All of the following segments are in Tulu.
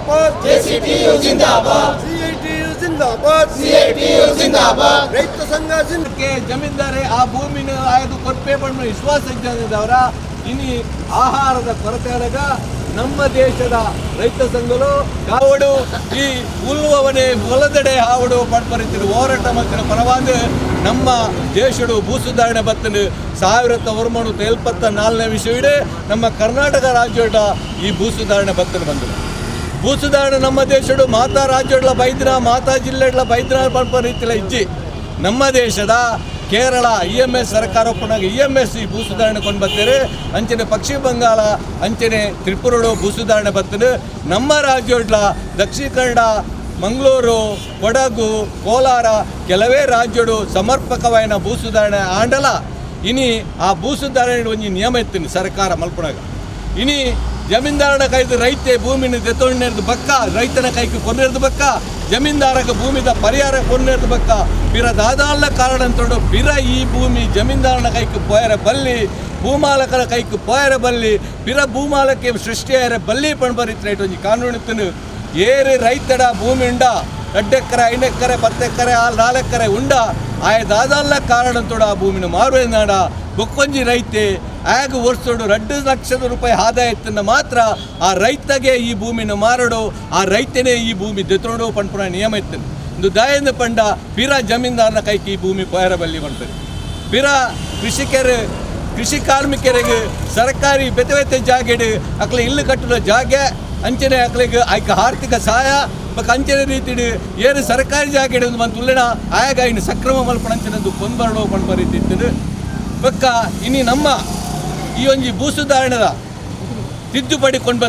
ಜಿಂದಾಬಾದ್. ಜೆಸಿಟಿಯು ಜಿಂದಾಬಾದ್. ಸಿಐಟಿಯು ಜಿಂದಾಬಾದ್. ಸಿಐಟಿಯು ಜಿಂದಾಬಾದ್. ರೈತ ಸಂಘ ಜಿಂದ ಕ್ಕೆ ಜಮೀನ್ದಾರೆ ಆ ಭೂಮಿನ ಆಯ್ದು ಕೊಟ್ಟೆ ಪಣ್ಣ ವಿಶ್ವಾಸ ಇದ್ದವರ. ಇನಿ ಆಹಾರದ ಕೊರತೆ ಆದಾಗ ನಮ್ಮ ದೇಶದ ರೈತ ಸಂಘಗಳು ಕಾವಡು ಈ ಉಲ್ಲುವವನೇ ಹೊಲದಡೆ ಹಾವಡು ಪಡ್ಪರಿತಿರು ಹೋರಾಟ ಮತ್ತಿನ ಪರವಾದ ನಮ್ಮ ದೇಶಡು ಭೂ ಸುಧಾರಣೆ ಬತ್ತನು 1974ನೇ ವಿಷಯವಿಡೆ ನಮ್ಮ ಕರ್ನಾಟಕ ರಾಜ್ಯದ ಈ ಭೂ ಸುಧಾರಣೆ ಬತ್ತನು ಬಂದರು. ಭೂ ಸುಧಾರಣೆ ನಮ್ಮ ದೇಶಡು ಮಾತಾ ರಾಜ್ಯಗಳ ಬೈದ್ರ, ಮಾತಾ ಜಿಲ್ಲೆಗಳ ಬೈದ್ರ ಪಲ್ಪ ರೀತಿಯ ಇಜ್ಜಿ. ನಮ್ಮ ದೇಶದ ಕೇರಳ ಇಎಂಎಸ್ ಸರ್ಕಾರ ಒಪ್ಪನಾಗ ಇಎಂಎಸ್ ಈ ಭೂ ಸುಧಾರಣೆ ಕೊಂಡು ಬರ್ತಾರೆ. ಅಂಚನೆ ಪಶ್ಚಿಮ ಬಂಗಾಳ, ಅಂಚನೆ ತ್ರಿಪುರಡು ಭೂ ಸುಧಾರಣೆ ಬರ್ತದೆ. ನಮ್ಮ ರಾಜ್ಯಗಳ ದಕ್ಷಿಣ ಕನ್ನಡ, ಮಂಗಳೂರು, ಕೊಡಗು, ಕೋಲಾರ ಕೆಲವೇ ರಾಜ್ಯಡು ಸಮರ್ಪಕವಾದ ಭೂ ಸುಧಾರಣೆ ಆಂಡಲ. ಇನಿ ಆ ಭೂ ಸುಧಾರಣೆ ಒಂಜಿ ನಿಯಮ ಇತ್ತು ಸರ್ಕಾರ ಮಲ್ಪುನಾಗ. ಇನಿ ಜಮೀನ್ದಾರನ ಕೈದು ರೈತೆ ಭೂಮಿನ ದೆತ್ತೊಂಡಿರ್ದು ಬಕ್ಕ, ರೈತನ ಕೈಗೆ ಕೊನ್ನಿರ್ದು ಬಕ್ಕ, ಜಮೀನ್ದಾರಗ ಭೂಮಿದ ಪರಿಹಾರ ಕೊನ್ನಿರ್ದು ಬಕ್ಕ, ಪಿರ ದಾದಾಲ ಕಾರಣ ಅಂತಂಡು ಪಿರ ಈ ಭೂಮಿ ಜಮೀನ್ದಾರನ ಕೈಗೆ ಪೋಯರ ಬಲ್ಲಿ, ಭೂಮಾಲಕರ ಕೈಗೆ ಪೋಯರ ಬಲ್ಲಿ, ಪಿರ ಭೂಮಾಲಕ್ಕೆ ಸೃಷ್ಟಿಯಾರ ಬಲ್ಲಿ ಪಣ್ ಬರೀತ್ ಒಂಜಿ ಕಾನೂನು ಇತ್ತನು. ಏರು ರೈತಡ ಭೂಮಿ ಉಂಡ 2 ಎಕರೆ, 5 ಎಕರೆ, 10 ಎಕರೆ, ಆ 4 ಎಕರೆ ಉಂಡ, ಆಯ ದಾದಾಲ ಕಾರಣ ಅಂತೋಡು ಆ ಭೂಮಿನ ಮಾರುವೆ ನಾಡ ಬೊಕ್ಕೊಂಜಿ ರೈತೆ ಆಗ ವರ್ಷಡು 2 ಲಕ್ಷದ ರೂಪಾಯಿ ಆದಾಯ ಇತ್ತನ್ನ ಮಾತ್ರ ಆ ರೈತಗೆ ಈ ಭೂಮಿನ ಮಾರಡು, ಆ ರೈತನೇ ಈ ಭೂಮಿ ದೆತ್ತೋಡು ಪನ್ಪುನ ನಿಯಮ ಇತ್ತು. ಇಂದು ದಾಯಂದ ಪಂಡ ಪಿರ ಜಮೀನ್ದಾರನ ಕೈಗೆ ಈ ಭೂಮಿ ಪೋಯರ ಬಲ್ಲಿ ಪನ್ಪರು. ಪಿರ ಕೃಷಿಕರು, ಕೃಷಿ ಕಾರ್ಮಿಕರಿಗೆ ಸರ್ಕಾರಿ ಬೆತೆ ಬೆತೆ ಜಾಗೆಡು ಅಕ್ಲೆ ಇಲ್ಲು ಕಟ್ಟುವ ಜಾಗೆ, ಅಂಚನೆ ಅಕ್ಲೆಗ್ ಐಕ ಆರ್ಥಿಕ ಸಹಾಯ ಬೊಕ ಅಂಚನೆ ರೀತಿಡ್ ಏನು ಸರ್ಕಾರಿ ಜಾಗೆಡ್ ಒಂದು ಮಂತ್ ಉಲ್ಲೆಣ ಆಯಾಗ ಇನ್ನು ಸಕ್ರಮ ಮಲ್ಪಣ ಅಂಚನೆ ಕೊಂಬರಡು ಪನ್ಪ ರೀತಿ ಇತ್ತದು. ಬೊಕ್ಕ ಇನಿ ನಮ್ಮ ಈ ಒಂಜಿ ಭೂ ಸುಧಾರಣೆದ ತಿದ್ದುಪಡಿ ಕೊಂಡು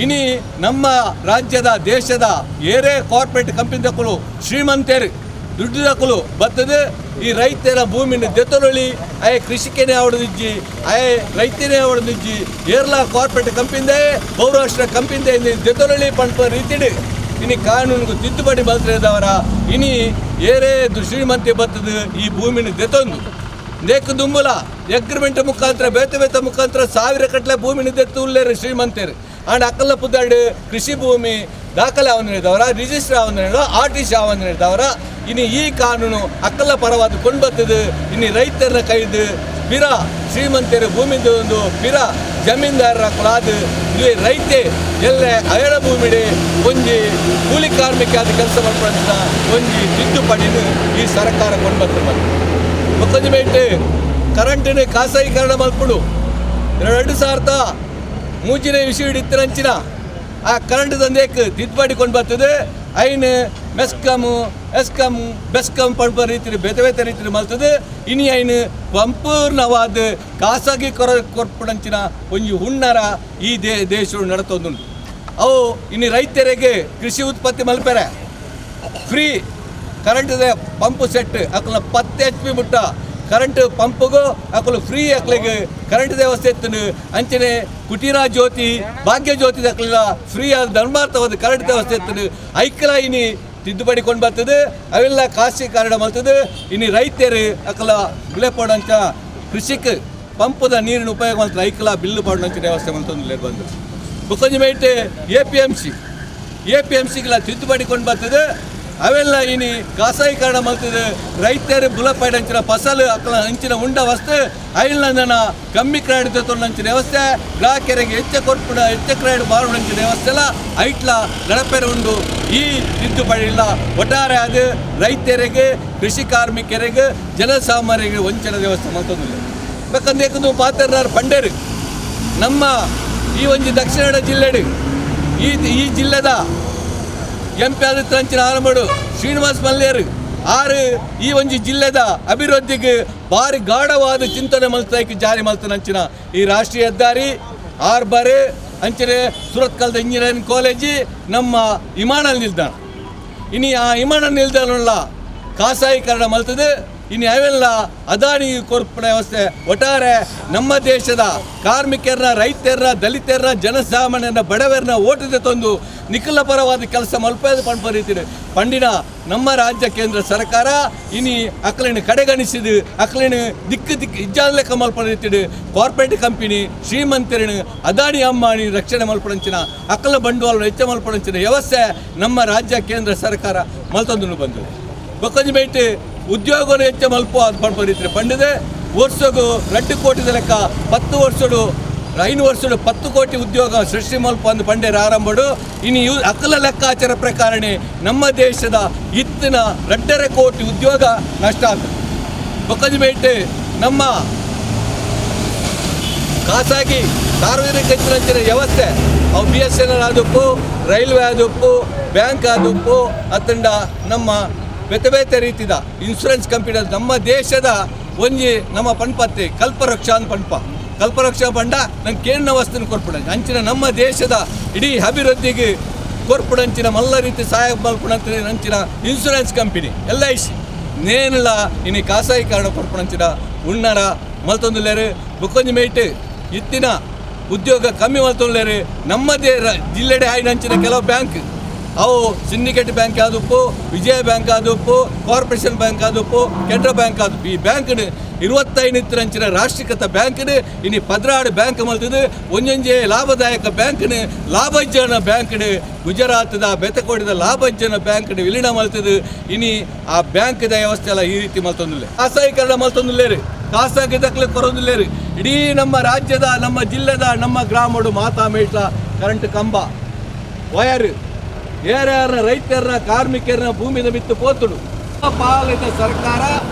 ಇನಿ ನಮ್ಮ ರಾಜ್ಯದ ದೇಶದ ಏರೇ ಕಾರ್ಪೊರೇಟ್ ಕಂಪನಿದಕ್ಕಲು, ಶ್ರೀಮಂತರು, ದುಡ್ಡುದಕ್ಕಲು ಬರ್ತದೆ ಈ ರೈತರ ಭೂಮಿನ ದೆತ್ತೊಳಿ. ಅಯ್ಯ ಕೃಷಿಕನೇ ಅವಡದಿಜ್ಜಿ, ಅಯ್ಯ ರೈತನೇ ಅವಡದಿಜ್ಜಿ, ಏರ್ಲಾ ಕಾರ್ಪೊರೇಟ್ ಕಂಪಿಂದೆ, ಬಹುರಾಷ್ಟ್ರ ಕಂಪಿಂದೆ ದೆತ್ತೊಳಿ ಪಂಪ ರೀತಿಡು ಇನಿ ಕಾನೂನಿಗೆ ತಿದ್ದುಪಡಿ ಬಲ್ತಿದ್ದವರ. ಇನಿ ಏರೇ ಶ್ರೀಮಂತಿ ಬರ್ತದೆ ಈ ಭೂಮಿನ ದೆತ್ತೊಂದು ನೇಕ್ ದುಂಬುಲ ಅಗ್ರಿಮೆಂಟ್ ಮುಖಾಂತರ, ಬೇತೆ ಬೇತೆ ಮುಖಾಂತರ ಸಾವಿರ ಕಟ್ಲೆ ಭೂಮಿ ದೆತ್ತು ಉಲ್ಲೇರು ಶ್ರೀಮಂತರು. ಆಂಡ್ ಅಕ್ಕಲ್ಲ ಪುದ್ದಾಡು ಕೃಷಿ ಭೂಮಿ ದಾಖಲೆ ಅವನ ರಿಜಿಸ್ಟರ್ ಅವನ ಆರ್ಟಿಸಿ ಅವನ. ಇನ್ನು ಈ ಕಾನೂನು ಅಕ್ಕಲ್ಲ ಪರವಾದ ಕೊಂಡು ಬರ್ತದೆ. ಇನ್ನು ರೈತರ ಕೈದು ಪಿರ ಶ್ರೀಮಂತರ ಭೂಮಿದ ಒಂದು ಪಿರ ಜಮೀನ್ದಾರರ ಕುಲಾದ ಇಲ್ಲಿ ರೈತೆ ಎಲ್ಲ ಅಯರ ಭೂಮಿಡೆ ಒಂಜಿ ಕೂಲಿ ಕಾರ್ಮಿಕ ಆದ ಕೆಲಸ ಮಾಡ್ಕೊಂಡ ಒಂಜಿ ತಿದ್ದುಪಡಿನ ಈ ಸರ್ಕಾರ ಕೊಂಡು ಬರ್ತದೆ. ಬೊಕ್ಕೊಂಜಿ ಮೇಟ್ ಕರೆಂಟಿನ ಖಾಸಗೀಕರಣ ಮಲ್ಪುಡು. 2003ನೇ ವಿಷಯ ಇತ್ತಿನಂಚಿನ ಆ ಕರೆಂಟ್ ದಂಧೆಕ್ ತಿದ್ದುಪಡಿ ಕೊಂಡು ಬರ್ತದೆ. ಐನ್ ಮೆಸ್ಕಮ್, ಎಸ್ಕಮ್, ಬೆಸ್ಕಮ್ ಪಂಪ ರೀತಿ ಬೇತೆ ಬೇತೆ ರೀತಿ ಮಲ್ತದೆ. ಇನಿ ಐನ್ ಸಂಪೂರ್ಣವಾದ ಖಾಸಗಿ ಕೊರ್ಪುಡಂಚಿನ ಒಂಜಿ ಹುಣ್ಣರ ಈ ದೇಶ ನಡತೊಂದುಂಟು. ಅವು ಇನ್ನು ರೈತರಿಗೆ ಕೃಷಿ ಉತ್ಪತ್ತಿ ಮಲ್ಪೆರೆ ಫ್ರೀ ಕರೆಂಟ್ ಪಂಪ್ ಸೆಟ್ ಅಕಲ್ನ 10 ಎಚ್ ಪಿ ಮುಟ್ಟ ಕರೆಂಟ್ ಪಂಪ್ಗೂ ಅಕಲು ಫ್ರೀ, ಅಕ್ಲಿಗೆ ಕರೆಂಟ್ ವ್ಯವಸ್ಥೆ ಇತ್ತು. ಅಂಚನೆ ಕುಟೀರ ಜ್ಯೋತಿ, ಭಾಗ್ಯ ಜ್ಯೋತಿ ಅಕ್ಲಿಲ್ಲ ಫ್ರೀ ಆದ ಧರ್ಮಾರ್ಥವಾದ ಕರೆಂಟ್ ವ್ಯವಸ್ಥೆ ಇತ್ತು. ಐಕಲ ಇನಿ ತಿದ್ದುಪಡಿ ಕೊಂಡು ಬರ್ತದೆ, ಅವೆಲ್ಲ ಖಾಸಗೀಕರಣ ಮಾಡ್ತದೆ. ಇನ್ನು ರೈತರು ಅಕಲ ಬುಲೆ ಪೋಡಂಚ ಕೃಷಿಕ್ ಪಂಪದ ನೀರಿನ ಉಪಯೋಗ ಮಾಡ್ತಾರೆ, ಐಕಲ ಬಿಲ್ಲು ಪಾಡಂಚ ವ್ಯವಸ್ಥೆ ಮಾಡ್ತಂದು ಬಂದು. ಬೊಕ್ಕೊಂಜಿ mate APMC, ಎಪಿಎಂಸಿಗೆಲ್ಲ ತಿದ್ದುಪಡಿ ಕೊಂಡು ಬರ್ತದೆ. ಅವೆಲ್ಲ ಇನಿ ಖಾಸಗೀಕರಣ ಮಾಡ್ತದೆ. ರೈತರು ಬುಲಪೈಡಂಚಿನ ಫಸಲು ಅಕ್ಕಲ ಹಂಚಿನ ಉಂಡ ವಸ್ತು ಐಲ್ನ ಕಮ್ಮಿ ಕ್ರೆಡಿಟ್ ಅಂಚಿನ ವ್ಯವಸ್ಥೆ, ಗ್ರಾಹಕರಿಗೆ ಹೆಚ್ಚ ಕೊರ್ಪುಡ ಹೆಚ್ಚ ಕ್ರೆಡಿಟ್ ಬಾರುಡಂಚಿನ ವ್ಯವಸ್ಥೆ ಎಲ್ಲ ಐಟ್ಲ ನಡಪೆರೆ ಉಂಡು. ಈ ತಿದ್ದುಪಡಿ ಇಲ್ಲ. ಒಟ್ಟಾರೆ ಅದು ರೈತರಿಗೆ, ಕೃಷಿ ಕಾರ್ಮಿಕರಿಗೆ, ಜನಸಾಮಾನ್ಯರಿಗೆ ವಂಚನೆ ವ್ಯವಸ್ಥೆ ಮಾಡ್ತಂದಿಲ್ಲ. ಬೇಕಂದ್ರೆ ಯಾಕಂದ್ರೆ ಪಾತ್ರನಾರ್ ಪಂಡೇರು ನಮ್ಮ ಈ ಒಂಜಿ ದಕ್ಷಿಣ ಕನ್ನಡ ಜಿಲ್ಲೆಡು ಈ ಈ ಜಿಲ್ಲೆದ ಎಂಪಿ ಆದಿತ್ಯ ಅಂಚಿನ ಆರಂಭಡು ಶ್ರೀನಿವಾಸ್ ಮಲ್ಯರು ಆರು ಈ ಒಂಜಿ ಜಿಲ್ಲೆದ ಅಭಿವೃದ್ಧಿಗೆ ಭಾರಿ ಗಾಢವಾದ ಚಿಂತನೆ ಮಲ್ತಾಯ್ಕೆ ಜಾರಿ ಮಲ್ತನಂಚಿನ ಈ ರಾಷ್ಟ್ರೀಯ ಹೆದ್ದಾರಿ, ಆರ್ಬರ್, ಅಂಚನೆ ಸುರತ್ಕಲ್ದ ಇಂಜಿನಿಯರಿಂಗ್ ಕಾಲೇಜಿ, ನಮ್ಮ ವಿಮಾನ ನಿಲ್ದಾಣ. ಇನಿ ಆ ವಿಮಾನ ನಿಲ್ದಾಣ ಖಾಸಗೀಕರಣ ಮಲ್ತದೆ. ಇನ್ನು ಅವೆಲ್ಲ ಅದಾನಿ ಕೊರ್ಪಣ ವ್ಯವಸ್ಥೆ. ಒಟ್ಟಾರೆ ನಮ್ಮ ದೇಶದ ಕಾರ್ಮಿಕರನ್ನ, ರೈತರನ್ನ, ದಲಿತರನ್ನ, ಜನಸಾಮಾನ್ಯರನ್ನ, ಬಡವರನ್ನ ಓಟದ ತಂದು ನಿಖಲ ಪರವಾದ ಕೆಲಸ ಮಲ್ಪೇದ ಪಂಪ ರೀತಿ ಪಂಡಿನ ನಮ್ಮ ರಾಜ್ಯ ಕೇಂದ್ರ ಸರ್ಕಾರ ಇನಿ ಅಕ್ಲಿನ ಕಡೆಗಣಿಸಿದು ಅಕ್ಲಿನ ದಿಕ್ಕು ದಿಕ್ಕು ಇಜ್ಜಾದ ಲೆಕ್ಕ ಮಲ್ಪ ರೀತಿಡು ಕಾರ್ಪೊರೇಟ್ ಕಂಪನಿ ಶ್ರೀಮಂತರನ್ನು ಅದಾನಿ ಅಂಬಾನಿ ರಕ್ಷಣೆ ಮಲ್ಪಡಂಚಿನ ಅಕಲ ಬಂಡವಾಳ ಹೆಚ್ಚ ಮಲ್ಪಡಂಚಿನ ವ್ಯವಸ್ಥೆ ನಮ್ಮ ರಾಜ್ಯ ಕೇಂದ್ರ ಸರ್ಕಾರ ಮಲ್ತೊಂದು ಬಂದು. ಬೊಕ್ಕೊಂಜಿ ಬೈಟ್ ಉದ್ಯೋಗನು ಹೆಚ್ಚ ಮಲ್ಪ ಅದು ಪಂಪ ರೀತಿ ಪಂಡಿದೆ. ವರ್ಷಗು 2 ಕೋಟಿದ ಲೆಕ್ಕ 10 ವರ್ಷಡು 5 ವರ್ಷಡು 10 ಕೋಟಿ ಉದ್ಯೋಗ ಸೃಷ್ಟಿ ಮಲ್ಪ ಅಂದು ಪಂಡೇರ ಆರಂಭಡು. ಇನ್ನು ಇವು ಅಕಲ ಲೆಕ್ಕಾಚಾರ ಪ್ರಕಾರನೇ ನಮ್ಮ ದೇಶದ ಇತ್ತಿನ 2.5 ಕೋಟಿ ಉದ್ಯೋಗ ನಷ್ಟ ಆಗ್ತದೆ. ಬೊಕ್ಕಂಜಿ ಬೈಟ್ ನಮ್ಮ ಖಾಸಗಿ ಸಾರ್ವಜನಿಕ ಅಂಚಿನ ವ್ಯವಸ್ಥೆ ಅವು BSNL ಆದುಪ್ಪು, ರೈಲ್ವೆ ಆದುಪ್ಪು, ಬ್ಯಾಂಕ್ ಆದುಪ್ಪು, ಅತ್ತಂಡ ನಮ್ಮ ಬೇತೆ ಬೇತೆ ರೀತಿದ ಇನ್ಶೂರೆನ್ಸ್ ಕಂಪನಿ. ನಮ್ಮ ದೇಶದ ಒಂಜಿ ನಮ್ಮ ಪನ್ಪತ್ತಿ ಕಲ್ಪವೃಕ್ಷ ಅಂತ ಪನ್ಪ. ಕಲ್ಪವೃಕ್ಷ ಪಂಡ ನಂಗೆ ಕೇಂದ್ರ ವಸ್ತುನ ಕೊರ್ಪುಡ ಅಂಚಿನ ನಮ್ಮ ದೇಶದ ಇಡೀ ಅಭಿವೃದ್ಧಿಗೆ ಕೊರ್ಪುಡಂಚಿನ ಮಲ್ಲ ರೀತಿ ಸಹಾಯ ಮಲ್ಪುಡಂಚಿನ ಅಂಚಿನ ಇನ್ಶೂರೆನ್ಸ್ ಕಂಪನಿ LIC ನೇನಿಲ್ಲ ಇನ್ನು ಖಾಸಗೀಕರಣ ಕೊರ್ಪುಡಂಚಿನ ಉಣ್ಣರ ಮಲ್ತೊಂದುಲ್ಲೇರು. ಬುಕ್ಕೊಂಜಿ ಮೇಟ್ ಇತ್ತಿನ ಉದ್ಯೋಗ ಕಮ್ಮಿ ಮಲ್ತೊಂದುಲ್ಲೇರು. ನಮ್ಮದೇ ಜಿಲ್ಲೆಡೆ ಆಯ್ನಂಚಿನ ಕೆಲವು ಬ್ಯಾಂಕ್ ಅವು ಸಿಂಡಿಕೇಟ್ ಬ್ಯಾಂಕ್ ಆದುಪ್ಪು, ವಿಜಯ ಬ್ಯಾಂಕ್ ಆದುಪ್ಪು, ಕಾರ್ಪೊರೇಷನ್ ಬ್ಯಾಂಕ್ ಆದುಪ್ಪು, ಕೆನರಾ ಬ್ಯಾಂಕ್ ಆದುಪ್ಪು. ಈ ಬ್ಯಾಂಕ್ನು 25 ಅಂಚಿನ ರಾಷ್ಟ್ರೀಕೃತ ಬ್ಯಾಂಕ್ನು ಇನ್ನು 16 ಬ್ಯಾಂಕ್ ಮಲ್ತದು. ಒಂಜೊಂಜೆ ಲಾಭದಾಯಕ ಬ್ಯಾಂಕ್ನು ಲಾಭಜನ ಬ್ಯಾಂಕ್ನು ಗುಜರಾತದ ಬೆತಕೋಡಿದ ಲಾಭಜನ ಬ್ಯಾಂಕ್ನು ವಿಲೀನ ಮಲ್ತದು. ಇನಿ ಆ ಬ್ಯಾಂಕ್ದ ವ್ಯವಸ್ಥೆ ಎಲ್ಲ ಈ ರೀತಿ ಮಲ್ತೊಂದಿಲ್ಲ. ಖಾಸಗೀಕರಣ ಮಲ್ತೊಂದಿಲ್ಲೇರು, ಖಾಸಗಿ ದಕ್ಲೆ ಕೊರೊಂದಿಲ್ಲೇರು. ಇಡೀ ನಮ್ಮ ರಾಜ್ಯದ, ನಮ್ಮ ಜಿಲ್ಲೆದ, ನಮ್ಮ ಗ್ರಾಮಡು ಮಾತಾ ಮೇಟ್ಲ ಕರೆಂಟ್ ಕಂಬ ವಯರ್ ಏರ್ಯಾರ ರೈತರನ್ನ ಕಾರ್ಮಿಕರನ್ನ ಭೂಮಿದ ಬಿತ್ತು ಪೋತುಡು. ಪಾಲಿತ ಸರ್ಕಾರ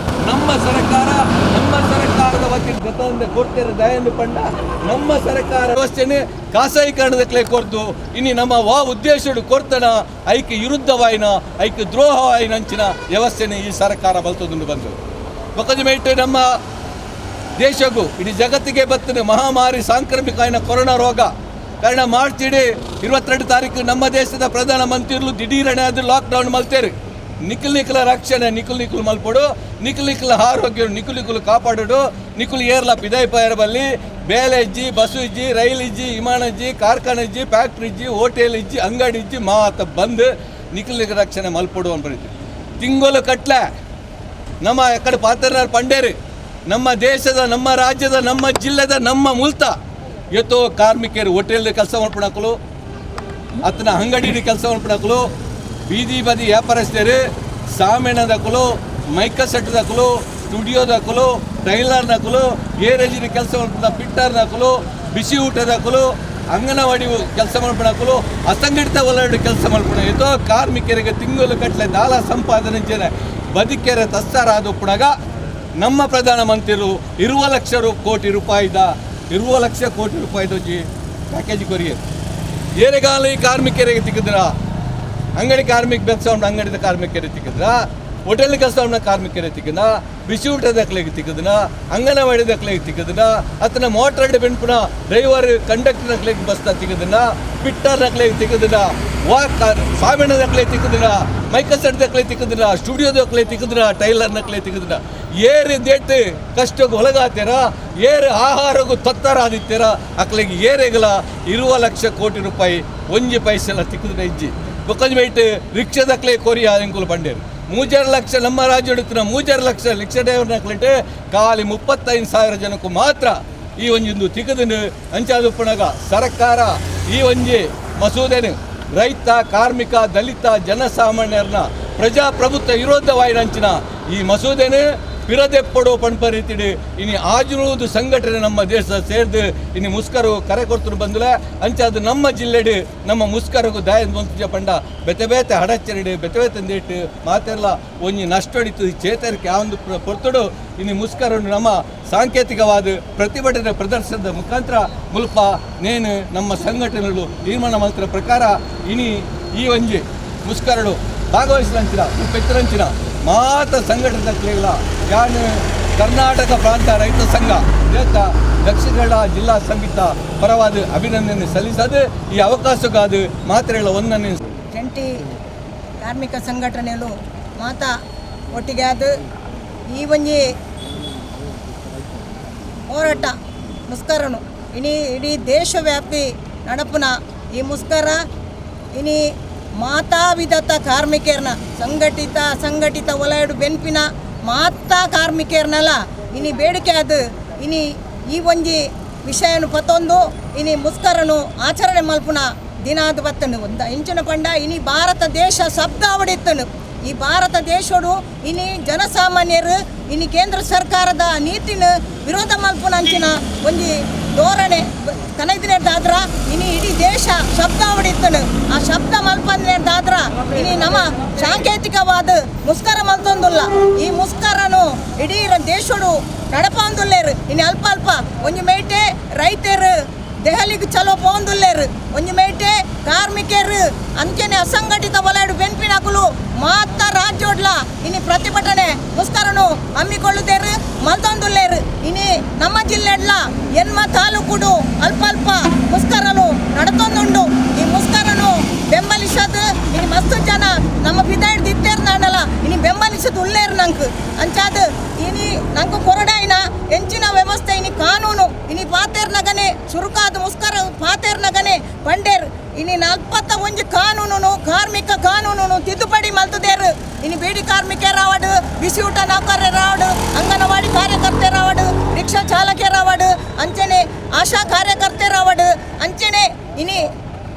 ನಮ್ಮ ಸರ್ಕಾರ, ನಮ್ಮ ಸರ್ಕಾರದ ವತಿ ಗತದಿಂದ ಕೊಡ್ತಿರ ದಯಂದು ಪಂಡ ನಮ್ಮ ಸರ್ಕಾರ ವ್ಯವಸ್ಥೆನೆ ಖಾಸಗೀಕರಣದಕ್ಲೆ ಕೊರ್ತು. ಇನ್ನು ನಮ್ಮ ವಾ ಉದ್ದೇಶಡು ಕೊರ್ತನ ಐಕೆ ವಿರುದ್ಧವಾಯಿನ ಐಕೆ ದ್ರೋಹವಾಯಿನ ಅಂಚಿನ ವ್ಯವಸ್ಥೆನೆ ಈ ಸರ್ಕಾರ ಬಲ್ತೊಂದು ಬಂದು. ಬೊಕ್ಕದ ಮೇಟ್ ನಮ್ಮ ದೇಶಕ್ಕೂ ಇಡೀ ಜಗತ್ತಿಗೆ ಬರ್ತದೆ ಮಹಾಮಾರಿ ಸಾಂಕ್ರಾಮಿಕ ಆಯ್ನ ಕೊರೋನಾ ರೋಗ. ಕಾರಣ ಮಾರ್ಚ್ ಇಡೀ 22 ತಾರೀಕು ನಮ್ಮ ದೇಶದ ಪ್ರಧಾನಮಂತ್ರಿಗಳು ದಿಢೀರಣೆ ಅದು ಲಾಕ್ಡೌನ್ ಮಲ್ತೇರು. ನಿಖಲ್ ನಿಖಲ ರಕ್ಷಣೆ ನಿಖಲ್ ನಿಖಲ್ ಮಲ್ಪಡು, ನಿಖಲ್ ನಿಖಲ ಆರೋಗ್ಯ ನಿಖಲ್ ನಿಖಲ್ ಕಾಪಾಡೋಡು, ನಿಖಲ್ ಏರ್ಲ ಪಿದಾಯಿ ಬಲ್ಲಿ ಬೇಲೆ ಇಜ್ಜಿ, ಬಸ್ಸು ಇಜ್ಜಿ, ರೈಲ್ ಇಜ್ಜಿ, ವಿಮಾನ ಇಜ್ಜಿ, ಕಾರ್ಖಾನೆ ಇಜ್ಜಿ, ಫ್ಯಾಕ್ಟ್ರಿ ಇಜ್ಜಿ, ಹೋಟೆಲ್ ಇಜ್ಜಿ, ಅಂಗಡಿ ಇಜ್ಜಿ, ಮಾತ ಬಂದ್ ನಿಖಲ್ ನಿಖಲ್ ರಕ್ಷಣೆ ಮಲ್ಪಡು ಅಂತ ತಿಂಗಳು ಕಟ್ಲೆ ನಮ್ಮ ಎಕ್ಕಡೆ ಪಾತ್ರನಾರ್ ಪಂಡೇರು. ನಮ್ಮ ದೇಶದ, ನಮ್ಮ ರಾಜ್ಯದ, ನಮ್ಮ ಜಿಲ್ಲೆದ, ನಮ್ಮ ಮುಲ್ತ ಎತ್ತೋ ಕಾರ್ಮಿಕರು ಹೋಟೆಲ್ ಕೆಲಸ ಮಾಡ್ಕೊಳಕಲು, ಅತನ ಅಂಗಡಿ ಕೆಲಸ ಮಾಡ್ಕೊಳಕಲು, ಬೀದಿ ಬದಿ ವ್ಯಾಪಾರಸ್ಥರು, ಸಾಮೇಣದಕಲು, ಮೈಕ ಸೆಟ್ದಕಲು, ಸ್ಟುಡಿಯೋದಕಲು, ಟೈಲರ್ನಕಲು, ಗೇರೇಜಿನ ಕೆಲಸ ಮಾಡ್ಕೊಂಡ ಪಿಟ್ಟರ್ನಕಲು, ಬಿಸಿ ಊಟದಕಲು, ಅಂಗನವಾಡಿ ಕೆಲಸ ಮಾಡ್ಕೊಳಕಲು, ಅಸಂಘಟಿತ ವಲಯದ ಕೆಲಸ ಮಾಡ್ಕೊಳ ಎತ್ತೋ ಕಾರ್ಮಿಕರಿಗೆ ತಿಂಗಳು ಕಟ್ಟಲೆ ದಾಲ ಸಂಪಾದನೆ ಜನ ಬದುಕೆರೆ ತಸ್ತಾರ ಪುಡಗ ನಮ್ಮ ಪ್ರಧಾನಮಂತ್ರಿರು 20 ಲಕ್ಷ ಕೋಟಿ ರೂಪಾಯಿದ 20 ಲಕ್ಷ ಕೋಟಿ ರೂಪಾಯಿದ ಪ್ಯಾಕೇಜ್ ಕೊರಿಯರ್ ಏರೆಗಾಲ ಈ ಕಾರ್ಮಿಕರಿಗೆ ತಿಕ್ಕಿದ್ರ? ಅಂಗಡಿ ಕಾರ್ಮಿಕ ಕೆಲಸ ಅಂಗಡಿದ ಕಾರ್ಮಿಕರಿಗೆ ತಿಕ್ಕಿದ್ರ? ಹೋಟೆಲ್ ಕೆಲಸ ಕಾರ್ಮಿಕರಿಗೆ ತಿಕ್ಕಿದ? ಬಿಸಿ ಊಟದ ತಿಕ್ಕಿದ್ನ? ಅಂಗನವಾಡಿ ದಕ್ಲೆಗೆ ತಿಕ್ಕಿದ್ನ? ಅತನ ಮೋಟರ್ ಬೆನ್ಪುನ ಡ್ರೈವರ್ ಕಂಡಕ್ಟರ್ ನಕ್ಲೆಗೆ ಬಸ್ತ ತಿಕ್ಕಿದ್ನ? ಪಿಟ್ಟರ್ ನಕ್ಲೆಗೆ ತಿಕ್ಕಿದ್ನ? ವಾಕ್ ಸಾಮೇಣ ದಕ್ಲೆ ತಿಕ್ಕಿದ್ನ? ಮೈಕಲ್ ಸೆಟ್ ದಕ್ಲೆ ತಿಕ್ಕಿದ್ನ? ಸ್ಟುಡಿಯೋ ದಕ್ಲೆ ತಿಕ್ಕಿದ್ನ? ಟೈಲರ್ ನಕ್ಲೆ ತಿಕ್ಕಿದ್ನ? ಏರು ದೇಟ್ ಕಷ್ಟಕ್ಕೆ ಒಳಗಾತೀರ, ಏರು ಆಹಾರಕ್ಕೂ ತೊತ್ತರ ಆದಿತ್ತೀರ, ಅಕ್ಲೆಗೆ ಏರೆಗಲ 20 ಲಕ್ಷ ಕೋಟಿ ರೂಪಾಯಿ ಒಂಜಿ ಪೈಸೆಲ್ಲ ತಿಕ್ಕಿದ್ರೆ ಇಜ್ಜಿ. ಬೊಕ್ಕಂಜಿ ಬೈಟ್ ರಿಕ್ಷಾದಕ್ಲೆ ಕೋರಿಯ ಅಂಕುಲು ಬಂಡೇರು 3.5 ಲಕ್ಷ ನಮ್ಮ ರಾಜ್ಯ 3.5 ಲಕ್ಷ ರಿಕ್ಷಾ ಡ್ರೈವರ್ನಕ್ಲಿಟ್ಟು ಖಾಲಿ 35,000 ಜನಕ್ಕೂ ಮಾತ್ರ ಈ ಒಂಜೊಂದು ತಿಕ್ಕದನು. ಅಂಚಾದುಪ್ಪಣಗ ಸರ್ಕಾರ ಈ ಒಂಜಿ ಮಸೂದೆನು ರೈತ, ಕಾರ್ಮಿಕ, ದಲಿತ, ಜನಸಾಮಾನ್ಯರನ್ನ ಪ್ರಜಾಪ್ರಭುತ್ವ ವಿರೋಧವಾಯಿನಂಚಿನ ಈ ಮಸೂದೆನು ಪಿರದೆಪ್ಪಡು ಪಣ್ಪ ರೀತಿಡು ಇನಿ ಆಜುರುವುದು ಸಂಘಟನೆ ನಮ್ಮ ದೇಶ ಸೇರ್ದು ಇನಿ ಮುಸ್ಕರು ಕರೆ ಕೊಡ್ತರು ಬಂದುಲ. ಅಂಚಾದ ನಮ್ಮ ಜಿಲ್ಲೆಡು ನಮ್ಮ ಮುಸ್ಕರಗು ದಾಯ ಮಂತ್ರಿ ಪಂಡ ಬೆತೆ ಬೇತೆ ಹಡಚ್ಚರಿಡು ಬೆತೆ ಬೇತೆ ಮಾತೆಲ್ಲ ಒಂಜಿ ನಷ್ಟೊಡಿತು ಚೇತರಿಕೆ ಆ ಒಂದು ಪೊರ್ತುಡು ಇನಿ ಮುಸ್ಕರನ್ನು ನಮ್ಮ ಸಾಂಕೇತಿಕವಾದ ಪ್ರತಿಭಟನೆ ಪ್ರದರ್ಶನದ ಮುಖಾಂತರ ಮುಲ್ಪ ನೇನು ನಮ್ಮ ಸಂಘಟನೆಗಳು ತೀರ್ಮಾನ ಮಂತ್ರ ಪ್ರಕಾರ ಇನಿ ಈ ಒಂಜಿ ಮುಸ್ಕರಡು ಭಾಗವಹಿಸಲಂಚಿನ ಪೆತ್ತರಂಚಿನ ಮಾತ ಸಂಘಟನೆ ಯಾನು ಕರ್ನಾಟಕ ಪ್ರಾಂತ ರೈತ ಸಂಘ ದೇಶ ದಕ್ಷಿಣ ಕನ್ನಡ ಜಿಲ್ಲಾ ಸಂಗೀತ ಪರವಾದ ಅಭಿನಂದನೆ ಸಲ್ಲಿಸದು ಈ ಅವಕಾಶಕ್ಕಾದ ಮಾತ್ರೆಗಳ ಒಂದನ್ನೇ. ಜಂಟಿ ಕಾರ್ಮಿಕ ಸಂಘಟನೆಗಳು ಮಾತಾ ಒಟ್ಟಿಗೆ ಅದು ಈ ಒಂಜಿ ಹೋರಾಟ ಮುಸ್ಕರನು ಇಡೀ ಇಡೀ ದೇಶವ್ಯಾಪಿ ನಡಪುನ ಈ ಮುಸ್ಕರ ಇನಿ ಮಾತಾ ವಿಧತ ಕಾರ್ಮಿಕರ್ನ ಸಂಘಟಿತ ಅಸಂಘಟಿತ ವಲಯಡು ಬೆನ್ಪಿನ ಮಾತಾ ಕಾರ್ಮಿಕರ್ನಲ ಇನಿ ಬೇಡಿಕೆ ಅದು ಇನಿ ಈ ಒಂಜಿ ವಿಷಯನು ಪತ್ತೊಂದು ಇನಿ ಮುಸ್ಕರನು ಆಚರಣೆ ಮಲ್ಪುನ ದಿನ ಅದು ಬತ್ತನು. ಒಂದ ಇಂಚಿನ ಪಂಡ ಇನಿ ಭಾರತ ದೇಶ ಶಬ್ದ ಅವಡಿತ್ತನು. ಈ ಭಾರತ ದೇಶಡು ಇನಿ ಜನಸಾಮಾನ್ಯರು ಇನಿ ಕೇಂದ್ರ ಸರ್ಕಾರದ ನೀತಿನ ವಿರೋಧ ಮಲ್ಪುನ ಅಂಚಿನ ಒಂಜಿ ಧೋರಣೆ ಕನೈದಿನ ಇನಿ ಇಡೀ ದೇಶ ಶಬ್ದ ಅವಡಿತ್ತನು. ಆ ಶಬ್ದ ಮಲ್ಪಂದಿನ ಇನಿ ನಮ್ಮ ಸಾಂಕೇತಿಕವಾದ ಮುಸ್ಕರ ಮಲ್ತೊಂದುಲ್ಲ. ಈ ಮುಸ್ಕರನು ಇಡೀ ದೇಶಡು ನಡಪಂದುಲ್ಲೇರು. ಇನಿ ಅಲ್ಪ ಅಲ್ಪ ಒಂಜಿ ಮೇಟೆ ರೈತರು ದೆಹಲಿಗೆ ಚಲೋ ಪೋಂದುಲ್ಲೇರು, ಒಂಜಿ ಮೇಟೆ ಕಾರ್ಮಿಕರು ಅಂಚನೆ ಅಸಂಘಟಿತ ವಲಯಡು ಬೆನ್ಪಿನಕುಲು ಮಾತ ರಾಜ್ಯೋಡ್ಲ ಇನಿ ಪ್ರತಿಭಟನೆ ಮುಸ್ಕರನು ಹಮ್ಮಿಕೊಳ್ಳುತ್ತೇರು ಮಲ್ತೊಂದುಲ್ಲೇರು. ಇನಿ ನಮ್ಮ ಜಿಲ್ಲೆಡ್ಲ ಎನ್ಮ ತಾಲೂಕುಡು ಅಲ್ಪ ಅಲ್ಪ ಮುಸ್ಕರನು ನಡತೊಂದುಂಡು. ಈ ಮುಸ್ಕರನು ಬೆಂಬಲಿಸದು ಇನಿ ಮಸ್ತು ಜನ ನಮ್ಮ ಬಿದಾಯ್ದು ಇತ್ತೇರು ನಾಡಲ್ಲ ಇನಿ ಬೆಂಬಲಿಸದು ಉಲ್ಲೇರು ನಂಗೆ ಅಂಚಾದ ಇನಿ ನಂಗೆ ಕೊರಡಾಯಿನ ಎಂಚಿನ ವ್ಯವಸ್ಥೆ ಇನಿ ಕಾನೂನು ಇನಿ ಪಾತೇರ್ನಗನೆ ಚುರುಕಾದ ಮುಸ್ಕರ ಪಾತೇರ್ನಗನೆ ಪಂಡೇರ್ ಇನಿ 41 ಕಾನೂನು ಕಾರ್ಮಿಕ ಕಾನೂನು ತಿದ್ದುಪಡಿ ಮಲ್ತದೇರು. ಇನಿ ಬೀಡಿ ಕಾರ್ಮಿಕರಾವಡು, ಬಿಸಿ ಊಟ ನೌಕರರಾವಡು, ಅಂಗನವಾಡಿ ಕಾರ್ಯಕರ್ತರಾವಡು, ರಿಕ್ಷಾ ಚಾಲಕರಾವಡು, ಅಂಚನೆ ಆಶಾ ಕಾರ್ಯಕರ್ತರಾವಡು, ಅಂಚನೆ ಇನಿ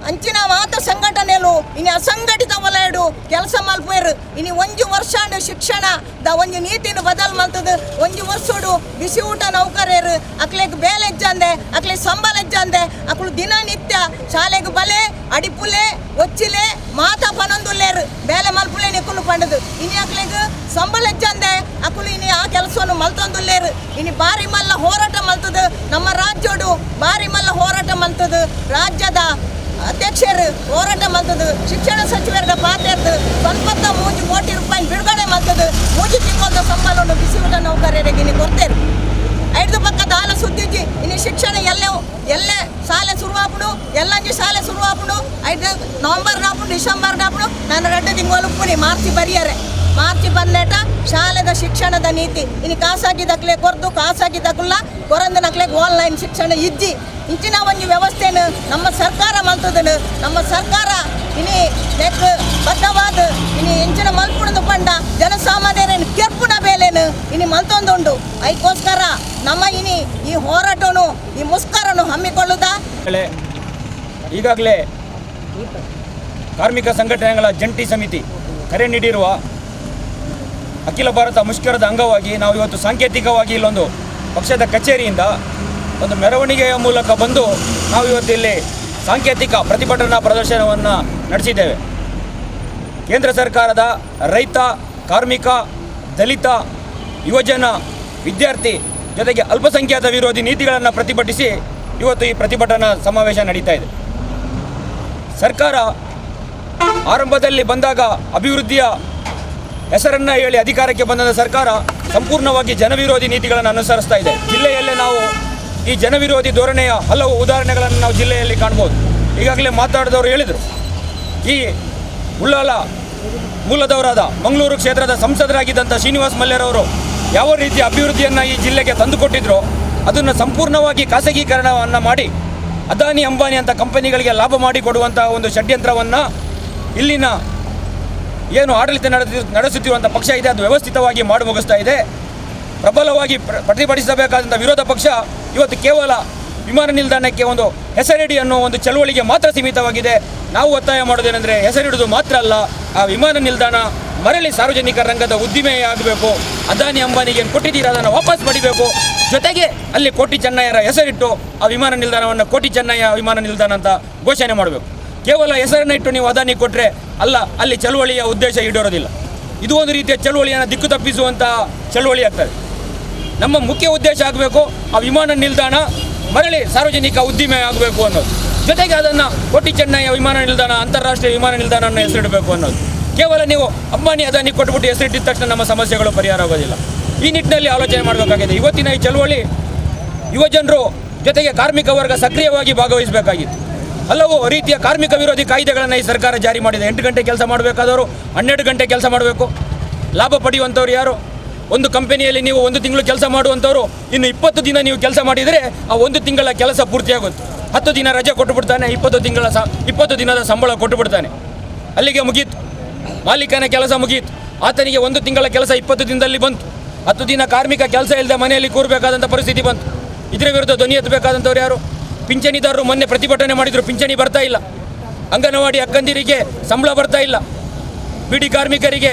ಅಂಚಿನ ಮಾತ ಸಂಘಟನೆಲು ಇನಿ ಅಸಂಘಟಿತ ವಲಯಡು ಕೆಲಸ ಮಲ್ಪೇರು. ಇನಿ ಒಂಜಿ ವರ್ಷಾಂಡು ಶಿಕ್ಷಣ the ಒಂಜಿ ನೀತಿನ ಬದಲು ಮಲ್ತದ ಒಂಜಿ ವರ್ಷಡು ಬಿಸಿ ಊಟ ನೌಕರರು ಅಕ್ಲೆಗ್ ಬೇಲೆ ಎಜ್ಜಂದೆ, ಅಕ್ಲೆ ಸಂಬಳ ಎಜ್ಜಂದೆ, ಅಕ್ಲು ದಿನನಿತ್ಯ ಶಾಲೆಗೆ ಬಲೆ ಅಡಿಪುಲೆ ಒಚ್ಚಿಲೆ ಮಾತ ಪನೊಂದುಲ್ಲೇರು ಬೇಲೆ ಮಲ್ಪುಲೆ ನಿಕ್ಕುಲು ಪಂಡದು. ಇನಿ ಅಕ್ಲೆಗ್ ಸಂಬಳ ಎಜ್ಜಂದೆ ಅಕುಲು ಇನಿ ಆ ಕೆಲಸವನ್ನು ಮಲ್ತೊಂದುಲ್ಲೇರು. ಇನಿ ಬಾರಿ ಮಲ್ಲ ಹೋರಾಟ ಮಲ್ತದ ನಮ್ಮ ರಾಜ್ಯೋಡು ಬಾರಿ ಮಲ್ಲ ಹೋರಾಟ ಮಲ್ತದ ರಾಜ್ಯದ ಅಧ್ಯಕ್ಷರು ಹೋರಾಟ ಮಲ್ತದು, ಶಿಕ್ಷಣ ಸಚಿವರ ಪಾತ್ರೆದ್ದು 73 ಕೋಟಿ ರೂಪಾಯಿ ಬಿಡುಗಡೆ ಮಲ್ತದು 3 ತಿಂಗಳ ಸಂಬಳವನ್ನು ಬಿಸಿ ಊಟ ನೌಕರರಿಗೆ ಇನಿ ಕೊಡ್ತೇರು. ಐದು ಪಕ್ಕ ದಾಲ ಸುದ್ದಿಜ್ಜಿ. ಇನ್ನು ಶಿಕ್ಷಣ ಎಲ್ಲೆ ಎಲ್ಲೆ ಶಾಲೆ ಶುರುವಾಪುಡು ಎಲ್ಲಂಜಿ ಶಾಲೆ ಶುರುವಾಪುಡು ಐದು ನವಂಬರ್ ನಾಪುಡು ಡಿಸೆಂಬರ್ ನಾಪುಡು ನಾನು 2 ತಿಂಗಳು ಪುನಿ ಮಾರ್ಚ್ ಬರಿಯರೆ ಮಾರ್ಚ್ ಬಂದೇಟ ಶಾಲೆದ ಶಿಕ್ಷಣದ ನೀತಿ ಇನ್ನು ಖಾಸಗಿ ದಕ್ಲೆ ಕೊರ್ದು ಖಾಸಗಿ ದಕ್ಕಲ್ಲ ಕೊರಂದ ನಕ್ಲೆಗೆ ಆನ್ಲೈನ್ ಶಿಕ್ಷಣ ಇಜ್ಜಿ. ಇಂಚಿನ ಒಂದು ವ್ಯವಸ್ಥೆನು ನಮ್ಮ ಸರ್ಕಾರ ಮಲ್ತದನು. ನಮ್ಮ ಸರ್ಕಾರ ಇನಿ ನೆಕ್ ಬದ್ಧವಾದ ಇನಿ ಇಂಚಿನ ಮಲ್ಪುಣದು ಪಂಡ ಜನಸಾಮಾನ್ಯರೇನು ಕೆರ್ಪುನ ಬೇಲೇನು ಇನಿ ಮಲ್ತೊಂದುಂಡು. ಅದಕ್ಕೋಸ್ಕರ ನಮ್ಮ ಇನಿ ಈ ಹೋರಾಟನು ಈ ಮುಸ್ಕರನು ಹಮ್ಮಿಕೊಳ್ಳುತ್ತಾ ಈಗಾಗಲೇ ಕಾರ್ಮಿಕ ಸಂಘಟನೆಗಳ ಜಂಟಿ ಸಮಿತಿ ಕರೆ ನೀಡಿರುವ ಅಖಿಲ ಭಾರತ ಮುಷ್ಕರದ ಅಂಗವಾಗಿ ನಾವು ಇವತ್ತು ಸಾಂಕೇತಿಕವಾಗಿ ಇಲ್ಲೊಂದು ಪಕ್ಷದ ಕಚೇರಿಯಿಂದ ಒಂದು ಮೆರವಣಿಗೆಯ ಮೂಲಕ ಬಂದು ನಾವು ಇವತ್ತು ಇಲ್ಲಿ ಸಾಂಕೇತಿಕ ಪ್ರತಿಭಟನಾ ಪ್ರದರ್ಶನವನ್ನು ನಡೆಸಿದ್ದೇವೆ. ಕೇಂದ್ರ ಸರ್ಕಾರದ ರೈತ, ಕಾರ್ಮಿಕ, ದಲಿತ, ಯುವಜನ, ವಿದ್ಯಾರ್ಥಿ ಜೊತೆಗೆ ಅಲ್ಪಸಂಖ್ಯಾತ ವಿರೋಧಿ ನೀತಿಗಳನ್ನು ಪ್ರತಿಭಟಿಸಿ ಇವತ್ತು ಈ ಪ್ರತಿಭಟನಾ ಸಮಾವೇಶ ನಡೀತಾ ಇದೆ. ಸರ್ಕಾರ ಆರಂಭದಲ್ಲಿ ಬಂದಾಗ ಅಭಿವೃದ್ಧಿಯ ಹೆಸರನ್ನು ಹೇಳಿ ಅಧಿಕಾರಕ್ಕೆ ಬಂದ ಸರ್ಕಾರ ಸಂಪೂರ್ಣವಾಗಿ ಜನವಿರೋಧಿ ನೀತಿಗಳನ್ನು ಅನುಸರಿಸ್ತಾ ಇದೆ. ಜಿಲ್ಲೆಯಲ್ಲೇ ನಾವು ಈ ಜನವಿರೋಧಿ ಧೋರಣೆಯ ಹಲವು ಉದಾಹರಣೆಗಳನ್ನು ನಾವು ಜಿಲ್ಲೆಯಲ್ಲಿ ಕಾಣ್ಬೋದು. ಈಗಾಗಲೇ ಮಾತಾಡಿದವರು ಹೇಳಿದರು, ಈ ಉಳ್ಳಾಲ ಮೂಲದವರಾದ ಮಂಗಳೂರು ಕ್ಷೇತ್ರದ ಸಂಸದರಾಗಿದ್ದಂಥ ಶ್ರೀನಿವಾಸ್ ಮಲ್ಯರವರು ಯಾವ ರೀತಿಯ ಅಭಿವೃದ್ಧಿಯನ್ನು ಈ ಜಿಲ್ಲೆಗೆ ತಂದುಕೊಟ್ಟಿದ್ರೋ ಅದನ್ನು ಸಂಪೂರ್ಣವಾಗಿ ಖಾಸಗೀಕರಣವನ್ನು ಮಾಡಿ ಅದಾನಿ ಅಂಬಾನಿ ಅಂತ ಕಂಪನಿಗಳಿಗೆ ಲಾಭ ಮಾಡಿಕೊಡುವಂಥ ಒಂದು ಷಡ್ಯಂತ್ರವನ್ನು ಇಲ್ಲಿನ ಏನು ಆಡಳಿತ ನಡೆಸುತ್ತಿರುವಂಥ ಪಕ್ಷ ಇದೆ ಅದು ವ್ಯವಸ್ಥಿತವಾಗಿ ಮಾಡಿ ಮುಗಿಸ್ತಾ ಇದೆ. ಪ್ರಬಲವಾಗಿ ಪ್ರತಿಭಟಿಸಬೇಕಾದಂಥ ವಿರೋಧ ಪಕ್ಷ ಇವತ್ತು ಕೇವಲ ವಿಮಾನ ನಿಲ್ದಾಣಕ್ಕೆ ಒಂದು ಹೆಸರಿಡಿ ಅನ್ನೋ ಒಂದು ಚಳುವಳಿಗೆ ಮಾತ್ರ ಸೀಮಿತವಾಗಿದೆ. ನಾವು ಒತ್ತಾಯ ಮಾಡೋದೇನೆಂದರೆ ಹೆಸರಿಡುವುದು ಮಾತ್ರ ಅಲ್ಲ, ಆ ವಿಮಾನ ನಿಲ್ದಾಣ ಮರಳಿ ಸಾರ್ವಜನಿಕ ರಂಗದ ಉದ್ದಿಮೆಯಾಗಬೇಕು. ಅದಾನಿ ಅಂಬಾನಿಗೆ ಏನು ಕೊಟ್ಟಿದ್ದೀರಾ ಅದನ್ನು ವಾಪಸ್ ಪಡಿಬೇಕು. ಜೊತೆಗೆ ಅಲ್ಲಿ ಕೋಟಿ ಚೆನ್ನಯ್ಯರ ಹೆಸರಿಟ್ಟು ಆ ವಿಮಾನ ನಿಲ್ದಾಣವನ್ನು ಕೋಟಿ ಚೆನ್ನಯ್ಯ ವಿಮಾನ ನಿಲ್ದಾಣ ಅಂತ ಘೋಷಣೆ ಮಾಡಬೇಕು. ಕೇವಲ ಹೆಸರನ್ನು ಇಟ್ಟು ನೀವು ಅದಾನಿ ಕೊಟ್ಟರೆ ಅಲ್ಲ, ಅಲ್ಲಿ ಚಳುವಳಿಯ ಉದ್ದೇಶ ಈಡೇರೋದಿಲ್ಲ. ಇದು ಒಂದು ರೀತಿಯ ಚಳುವಳಿಯನ್ನು ದಿಕ್ಕು ತಪ್ಪಿಸುವಂಥ ಚಳುವಳಿ ಆಗ್ತದೆ. ನಮ್ಮ ಮುಖ್ಯ ಉದ್ದೇಶ ಆಗಬೇಕು ಆ ವಿಮಾನ ನಿಲ್ದಾಣ ಮರಳಿ ಸಾರ್ವಜನಿಕ ಉದ್ದಿಮೆ ಆಗಬೇಕು ಅನ್ನೋದು. ಜೊತೆಗೆ ಅದನ್ನು ಕೋಟಿ ಚೆನ್ನಯ್ಯ ವಿಮಾನ ನಿಲ್ದಾಣ, ಅಂತಾರಾಷ್ಟ್ರೀಯ ವಿಮಾನ ನಿಲ್ದಾಣ ಅನ್ನೋ ಹೆಸರಿಡಬೇಕು ಅನ್ನೋದು. ಕೇವಲ ನೀವು ಅಂಬಾನಿ ಅದಾನಿ ಕೊಟ್ಬಿಟ್ಟು ಹೆಸರಿಟ್ಟಿದ ತಕ್ಷಣ ನಮ್ಮ ಸಮಸ್ಯೆಗಳು ಪರಿಹಾರ ಆಗೋದಿಲ್ಲ. ಈ ನಿಟ್ಟಿನಲ್ಲಿ ಆಲೋಚನೆ ಮಾಡಬೇಕಾಗಿದೆ. ಇವತ್ತಿನ ಈ ಚಳುವಳಿ ಯುವಜನರು ಜೊತೆಗೆ ಕಾರ್ಮಿಕ ವರ್ಗ ಸಕ್ರಿಯವಾಗಿ ಭಾಗವಹಿಸಬೇಕಾಗಿತ್ತು. ಹಲವು ರೀತಿಯ ಕಾರ್ಮಿಕ ವಿರೋಧಿ ಕಾಯ್ದೆಗಳನ್ನು ಈ ಸರ್ಕಾರ ಜಾರಿ ಮಾಡಿದೆ. 8 ಗಂಟೆ ಕೆಲಸ ಮಾಡಬೇಕಾದವರು 12 ಗಂಟೆ ಕೆಲಸ ಮಾಡಬೇಕು. ಲಾಭ ಪಡೆಯುವಂಥವ್ರು ಯಾರು? ಒಂದು ಕಂಪನಿಯಲ್ಲಿ ನೀವು ಒಂದು ತಿಂಗಳು ಕೆಲಸ ಮಾಡುವಂಥವ್ರು ಇನ್ನು 20 ದಿನ ನೀವು ಕೆಲಸ ಮಾಡಿದರೆ ಆ ಒಂದು ತಿಂಗಳ ಕೆಲಸ ಪೂರ್ತಿಯಾಗುತ್ತೆ. 10 ದಿನ ರಜೆ ಕೊಟ್ಟು ಬಿಡ್ತಾನೆ, 20 ದಿನದ ಸಂಬಳ ಕೊಟ್ಟು ಬಿಡ್ತಾನೆ, ಅಲ್ಲಿಗೆ ಮುಗೀತು, ಮಾಲೀಕನ ಕೆಲಸ ಮುಗೀತು. ಆತನಿಗೆ ಒಂದು ತಿಂಗಳ ಕೆಲಸ 20 ದಿನದಲ್ಲಿ ಬಂತು. 10 ದಿನ ಕಾರ್ಮಿಕ ಕೆಲಸ ಇಲ್ಲದೆ ಮನೆಯಲ್ಲಿ ಕೂರಬೇಕಾದಂಥ ಪರಿಸ್ಥಿತಿ ಬಂತು. ಇದರ ವಿರುದ್ಧ ಧ್ವನಿ ಎತ್ತಬೇಕಾದಂಥವ್ರು ಯಾರು? ಪಿಂಚಣಿದಾರರು ಮೊನ್ನೆ ಪ್ರತಿಭಟನೆ ಮಾಡಿದರು, ಪಿಂಚಣಿ ಬರ್ತಾ ಇಲ್ಲ. ಅಂಗನವಾಡಿ ಅಕ್ಕಂದಿರಿಗೆ ಸಂಬಳ ಬರ್ತಾ ಇಲ್ಲ. ಬಿಡಿ ಕಾರ್ಮಿಕರಿಗೆ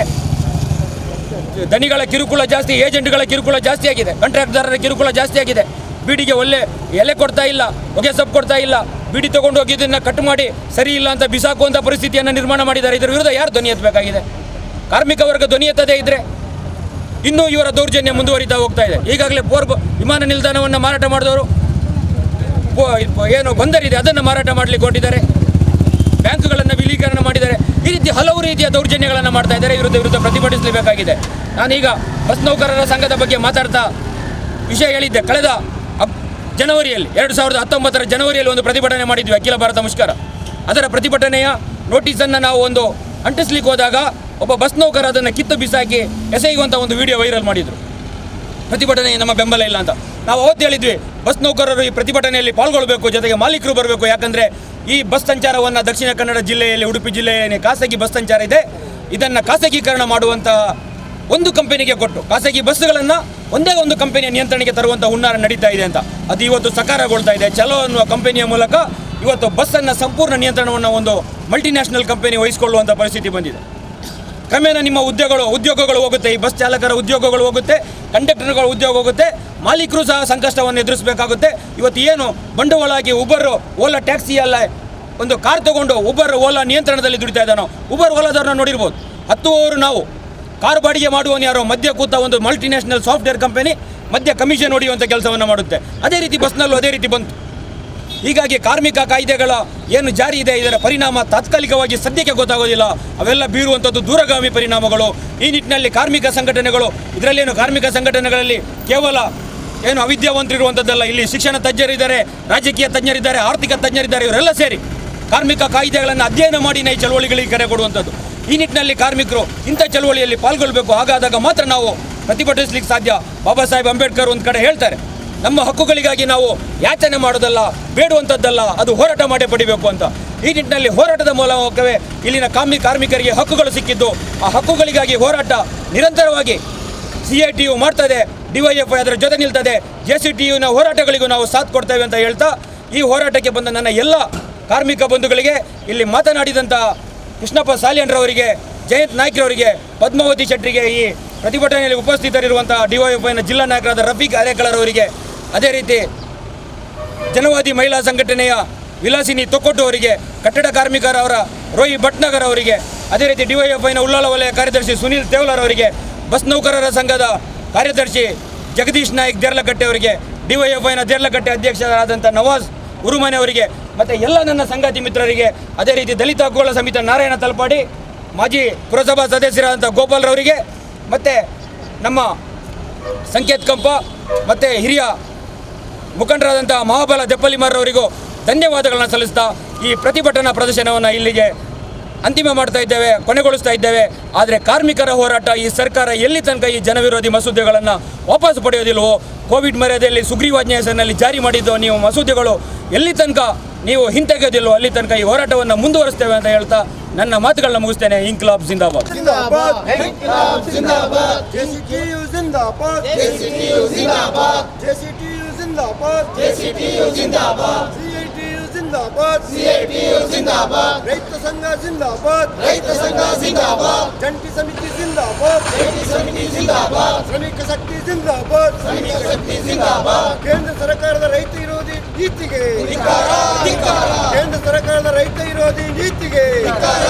ದನಿಗಳ ಕಿರುಕುಳ ಜಾಸ್ತಿ, ಏಜೆಂಟ್ಗಳ ಕಿರುಕುಳ ಜಾಸ್ತಿ ಆಗಿದೆ, ಕಾಂಟ್ರಾಕ್ಟ್ದಾರರ ಕಿರುಕುಳ ಜಾಸ್ತಿ ಆಗಿದೆ. ಬೀಡಿಗೆ ಒಳ್ಳೆ ಎಲೆ ಕೊಡ್ತಾ ಇಲ್ಲ, ಹೊಗೆ ಸೊಪ್ಪು ಕೊಡ್ತಾ ಇಲ್ಲ. ಬೀಡಿ ತೊಗೊಂಡು ಹೋಗಿ ಇದನ್ನು ಕಟ್ ಮಾಡಿ ಸರಿ ಇಲ್ಲ ಅಂತ ಬಿಸಾಕುವಂಥ ಪರಿಸ್ಥಿತಿಯನ್ನು ನಿರ್ಮಾಣ ಮಾಡಿದ್ದಾರೆ. ಇದರ ವಿರುದ್ಧ ಯಾರು ಧ್ವನಿ ಎತ್ತಬೇಕಾಗಿದೆ? ಕಾರ್ಮಿಕ ವರ್ಗ ಧ್ವನಿ ಎತ್ತದೇ ಇದ್ದರೆ ಇನ್ನೂ ಇವರ ದೌರ್ಜನ್ಯ ಮುಂದುವರಿತಾ ಹೋಗ್ತಾ ಇದೆ. ಈಗಾಗಲೇ ವಿಮಾನ ನಿಲ್ದಾಣವನ್ನು ಮಾರಾಟ ಮಾಡಿದವರು, ಏನು ಬಂದರಿದೆ ಅದನ್ನು ಮಾರಾಟ ಮಾಡಲಿಕ್ಕೆ ಹೊರಟಿದ್ದಾರೆ, ಬ್ಯಾಂಕ್ಗಳನ್ನು ವಿಲೀಕರಣ ಮಾಡಿದ್ದಾರೆ. ಈ ರೀತಿ ಹಲವು ರೀತಿಯ ದೌರ್ಜನ್ಯಗಳನ್ನು ಮಾಡ್ತಾ ಇದ್ದಾರೆ. ವಿರುದ್ಧ ಪ್ರತಿಭಟಿಸಲೇಬೇಕಾಗಿದೆ. ನಾನೀಗ ಬಸ್ ನೌಕರರ ಸಂಘದ ಬಗ್ಗೆ ಮಾತಾಡ್ತಾ ವಿಷಯ ಹೇಳಿದ್ದೆ. ಕಳೆದ ಜನವರಿಯಲ್ಲಿ 2019 ಜನವರಿಯಲ್ಲಿ ಒಂದು ಪ್ರತಿಭಟನೆ ಮಾಡಿದ್ವಿ, ಅಖಿಲ ಭಾರತ ಮುಷ್ಕರ. ಅದರ ಪ್ರತಿಭಟನೆಯ ನೋಟಿಸನ್ನು ನಾವು ಒಂದು ಅಂಟಿಸ್ಲಿಕ್ಕೆ ಹೋದಾಗ ಒಬ್ಬ ಬಸ್ ನೌಕರ ಅದನ್ನು ಕಿತ್ತು ಬಿಸಾಕಿ ಎಸೆಯುವಂಥ ಒಂದು ವಿಡಿಯೋ ವೈರಲ್ ಮಾಡಿದರು. ಪ್ರತಿಭಟನೆ ನಮ್ಮ ಬೆಂಬಲ ಇಲ್ಲ ಅಂತ ನಾವು ಅವತ್ತು ಹೇಳಿದ್ವಿ. ಬಸ್ ನೌಕರರು ಈ ಪ್ರತಿಭಟನೆಯಲ್ಲಿ ಪಾಲ್ಗೊಳ್ಳಬೇಕು, ಜೊತೆಗೆ ಮಾಲೀಕರು ಬರಬೇಕು. ಯಾಕಂದರೆ ಈ ಬಸ್ ಸಂಚಾರವನ್ನು ದಕ್ಷಿಣ ಕನ್ನಡ ಜಿಲ್ಲೆಯಲ್ಲಿ, ಉಡುಪಿ ಜಿಲ್ಲೆಯಲ್ಲಿ ಖಾಸಗಿ ಬಸ್ ಸಂಚಾರ ಇದೆ, ಇದನ್ನು ಖಾಸಗೀಕರಣ ಮಾಡುವಂಥ ಒಂದು ಕಂಪನಿಗೆ ಕೊಟ್ಟು ಖಾಸಗಿ ಬಸ್ಸುಗಳನ್ನು ಒಂದೇ ಒಂದು ಕಂಪನಿಯ ನಿಯಂತ್ರಣಕ್ಕೆ ತರುವಂಥ ಹುನ್ನಾರ ನಡೀತಾ ಇದೆ ಅಂತ ಅದು ಇವತ್ತು ಸಕಾರಗೊಳ್ತಾ ಇದೆ. ಚಲೋ ಅನ್ನುವ ಕಂಪನಿಯ ಮೂಲಕ ಇವತ್ತು ಬಸ್ಸನ್ನು ಸಂಪೂರ್ಣ ನಿಯಂತ್ರಣವನ್ನು ಒಂದು ಮಲ್ಟಿನ್ಯಾಷನಲ್ ಕಂಪನಿ ವಹಿಸಿಕೊಳ್ಳುವಂಥ ಪರಿಸ್ಥಿತಿ ಬಂದಿದೆ. ಕ್ರಮೇಣ ನಿಮ್ಮ ಉದ್ಯೋಗಗಳು ಹೋಗುತ್ತೆ, ಈ ಬಸ್ ಚಾಲಕರ ಉದ್ಯೋಗಗಳು ಹೋಗುತ್ತೆ, ಕಂಡಕ್ಟರ್ಗಳ ಉದ್ಯೋಗ ಹೋಗುತ್ತೆ, ಮಾಲೀಕರು ಸಹ ಸಂಕಷ್ಟವನ್ನು ಎದುರಿಸಬೇಕಾಗುತ್ತೆ. ಇವತ್ತು ಏನು ಬಂಡವಾಳ ಆಗಿ ಉಬರ್ ಓಲಾ ಟ್ಯಾಕ್ಸಿ ಅಲ್ಲ ಒಂದು ಕಾರ್ ತೊಗೊಂಡು ಉಬರ್ ಓಲಾ ನಿಯಂತ್ರಣದಲ್ಲಿ ದುಡಿತಾ ಇದ್ದಾನೋ, ಉಬರ್ ಓಲಾದವ್ರನ್ನ ನೋಡಿರ್ಬೋದು. ಹತ್ತುವವರು ನಾವು, ಕಾರು ಬಾಡಿಗೆ ಮಾಡುವವನು ಯಾರೋ, ಮಧ್ಯ ಕೂತ ಒಂದು ಮಲ್ಟಿನ್ಯಾಷನಲ್ ಸಾಫ್ಟ್ವೇರ್ ಕಂಪನಿ ಮಧ್ಯ ಕಮಿಷನ್ ಹೊಡೆಯುವಂಥ ಕೆಲಸವನ್ನು ಮಾಡುತ್ತೆ. ಅದೇ ರೀತಿ ಬಸ್ನಲ್ಲೂ ಅದೇ ರೀತಿ ಬಂತು. ಹೀಗಾಗಿ ಕಾರ್ಮಿಕ ಕಾಯ್ದೆಗಳ ಏನು ಜಾರಿ ಇದೆ ಇದರ ಪರಿಣಾಮ ತಾತ್ಕಾಲಿಕವಾಗಿ ಸದ್ಯಕ್ಕೆ ಗೊತ್ತಾಗೋದಿಲ್ಲ, ಅವೆಲ್ಲ ಬೀರುವಂಥದ್ದು ದೂರಗಾಮಿ ಪರಿಣಾಮಗಳು. ಈ ನಿಟ್ಟಿನಲ್ಲಿ ಕಾರ್ಮಿಕ ಸಂಘಟನೆಗಳು, ಇದರಲ್ಲೇನು ಕಾರ್ಮಿಕ ಸಂಘಟನೆಗಳಲ್ಲಿ ಕೇವಲ ಏನು ಅವಿದ್ಯಾವಂತರಿರುವಂಥದ್ದಲ್ಲ, ಇಲ್ಲಿ ಶಿಕ್ಷಣ ತಜ್ಞರಿದ್ದಾರೆ, ರಾಜಕೀಯ ತಜ್ಞರಿದ್ದಾರೆ, ಆರ್ಥಿಕ ತಜ್ಞರಿದ್ದಾರೆ. ಇವರೆಲ್ಲ ಸೇರಿ ಕಾರ್ಮಿಕ ಕಾಯ್ದೆಗಳನ್ನು ಅಧ್ಯಯನ ಮಾಡಿ ಈ ಚಳವಳಿಗಳಿಗೆ ಕರೆ ಕೊಡುವಂಥದ್ದು. ಈ ನಿಟ್ಟಿನಲ್ಲಿ ಕಾರ್ಮಿಕರು ಇಂಥ ಚಳವಳಿಯಲ್ಲಿ ಪಾಲ್ಗೊಳ್ಳಬೇಕು. ಹಾಗಾದಾಗ ಮಾತ್ರ ನಾವು ಪ್ರತಿಭಟಿಸಲಿಕ್ಕೆ ಸಾಧ್ಯ. ಬಾಬಾ ಸಾಹೇಬ್ ಅಂಬೇಡ್ಕರ್ ಒಂದು ಕಡೆ ಹೇಳ್ತಾರೆ, ನಮ್ಮ ಹಕ್ಕುಗಳಿಗಾಗಿ ನಾವು ಯಾಚನೆ ಮಾಡೋದಲ್ಲ, ಬೇಡುವಂಥದ್ದಲ್ಲ, ಅದು ಹೋರಾಟ ಮಾಡೇ ಪಡಿಬೇಕು ಅಂತ. ಈ ನಿಟ್ಟಿನಲ್ಲಿ ಹೋರಾಟದ ಮೂಲಕವೇ ಇಲ್ಲಿನ ಕಾರ್ಮಿಕರಿಗೆ ಹಕ್ಕುಗಳು ಸಿಕ್ಕಿದ್ದು. ಆ ಹಕ್ಕುಗಳಿಗಾಗಿ ಹೋರಾಟ ನಿರಂತರವಾಗಿ CITU ಮಾಡ್ತದೆ, DYFI ಅದರ ಜೊತೆ ನಿಲ್ತದೆ, JCTUನ ಹೋರಾಟಗಳಿಗೂ ನಾವು ಸಾಥ್ ಕೊಡ್ತೇವೆ ಅಂತ ಹೇಳ್ತಾ ಈ ಹೋರಾಟಕ್ಕೆ ಬಂದ ನನ್ನ ಎಲ್ಲ ಕಾರ್ಮಿಕ ಬಂಧುಗಳಿಗೆ, ಇಲ್ಲಿ ಮಾತನಾಡಿದಂಥ ಕೃಷ್ಣಪ್ಪ ಸಾಲಿಯನ್ರವರಿಗೆ, ಜಯಂತ್ ನಾಯ್ಕ್ರವರಿಗೆ, ಪದ್ಮಾವತಿ ಶೆಟ್ಟರಿಗೆ, ಈ ಪ್ರತಿಭಟನೆಯಲ್ಲಿ ಉಪಸ್ಥಿತರಿರುವಂಥ DYFIನ ಜಿಲ್ಲಾ ನಾಯಕರಾದ ರಫೀಕ್ ಅರೇಕಳರವರಿಗೆ, ಅದೇ ರೀತಿ ಜನವಾದಿ ಮಹಿಳಾ ಸಂಘಟನೆಯ ವಿಲಾಸಿನಿ ತೊಕ್ಕೊಟ್ಟು ಅವರಿಗೆ, ಕಟ್ಟಡ ಕಾರ್ಮಿಕರವರ ರೋಹಿ ಭಟ್ನಗರ್ ಅವರಿಗೆ, ಅದೇ ರೀತಿ DYFIನ ಉಳ್ಳಾಲ ವಲಯ ಕಾರ್ಯದರ್ಶಿ ಸುನೀಲ್ ತೇವಲರ್ ಅವರಿಗೆ, ಬಸ್ ನೌಕರರ ಸಂಘದ ಕಾರ್ಯದರ್ಶಿ ಜಗದೀಶ್ ನಾಯ್ಕ್ ದೇರ್ಲಕಟ್ಟೆ ಅವರಿಗೆ, DYFIನ ದೇರ್ಲಕಟ್ಟೆ ಅಧ್ಯಕ್ಷರಾದಂಥ ನವಾಜ್ ಉರುಮನೆ ಅವರಿಗೆ, ಮತ್ತು ಎಲ್ಲ ನನ್ನ ಸಂಗಾತಿ ಮಿತ್ರರಿಗೆ, ಅದೇ ರೀತಿ ದಲಿತ ಹಕ್ಕುಗಳ ಸಮಿತಿ ನಾರಾಯಣ ತಲಪಾಡಿ, ಮಾಜಿ ಪುರಸಭಾ ಸದಸ್ಯರಾದಂಥ ಗೋಪಾಲ್ರವರಿಗೆ, ಮತ್ತು ನಮ್ಮ ಸಂಕೇತ್ ಕಂಪ ಮತ್ತು ಹಿರಿಯ ಮುಖಂಡರಾದಂಥ ಮಹಾಬಲ ದೆಪ್ಪಲಿಮಾರವರಿಗೂ ಧನ್ಯವಾದಗಳನ್ನು ಸಲ್ಲಿಸ್ತಾ ಈ ಪ್ರತಿಭಟನಾ ಪ್ರದರ್ಶನವನ್ನು ಇಲ್ಲಿಗೆ ಅಂತಿಮ ಮಾಡ್ತಾ ಇದ್ದೇವೆ, ಕೊನೆಗೊಳಿಸ್ತಾ ಇದ್ದೇವೆ. ಆದರೆ ಕಾರ್ಮಿಕರ ಹೋರಾಟ, ಈ ಸರ್ಕಾರ ಎಲ್ಲಿ ತನಕ ಈ ಜನವಿರೋಧಿ ಮಸೂದೆಗಳನ್ನು ವಾಪಸ್ ಪಡೆಯೋದಿಲ್ವೋ, ಕೋವಿಡ್ ಮರ್ಯಾದೆಯಲ್ಲಿ ಸುಗ್ರೀವಾಜ್ಞೆ ಹೆಸರಿನಲ್ಲಿ ಜಾರಿ ಮಾಡಿದ್ದು ನೀವು ಮಸೂದೆಗಳು ಎಲ್ಲಿ ತನಕ ನೀವು ಹಿಂತೆಗೆಯೋದಿಲ್ವೋ ಅಲ್ಲಿ ತನಕ ಈ ಹೋರಾಟವನ್ನು ಮುಂದುವರಿಸ್ತೇವೆ ಅಂತ ಹೇಳ್ತಾ ನನ್ನ ಮಾತುಗಳನ್ನ ಮುಗಿಸ್ತೇನೆ. ಇನ್ಕ್ಲಾಬ್ ಜಿಂದಾಬಾದ್. ಜಿಂದಾಬಾದ್, ಇನ್ಕ್ಲಾಬ್ ಜಿಂದಾಬಾದ್, JCTU ಜಿಂದಾಬಾದ್, JCTU ಜಿಂದಾಬಾದ್, JCTU ಜಿಂದಾಬಾದ್, JCTU ಜಿಂದಾಬಾದ್, CITU ಜಿಂದಾಬಾದ್, CITU ಜಿಂದಾಬಾದ್, ರೈತ ಸಂಘ ಜಿಂದಾಬಾದ್, ರೈತ ಸಂಘ ಜಿಂದಾಬಾದ್, ಜಂಟಿ ಸಮಿತಿ ಜಿಂದಾಬಾದ್, ಜಂಟಿ ಸಮಿತಿ ಜಿಂದಾಬಾದ್, ಶ್ರಮಿಕ ಶಕ್ತಿ ಜಿಂದಾಬಾದ್, ಶ್ರಮಿಕ ಶಕ್ತಿ ಜಿಂದಾಬಾದ್, ಕೇಂದ್ರ ಸರ್ಕಾರದ ರೈತ ವಿರೋಧಿ ನೀತಿಗೆ ಧಿಕ್ಕಾರ, ಧಿಕ್ಕಾರ, ಕೇಂದ್ರ ಸರ್ಕಾರದ ರೈತ ವಿರೋಧಿ ನೀತಿಗೆ ಧಿಕ್ಕಾರ,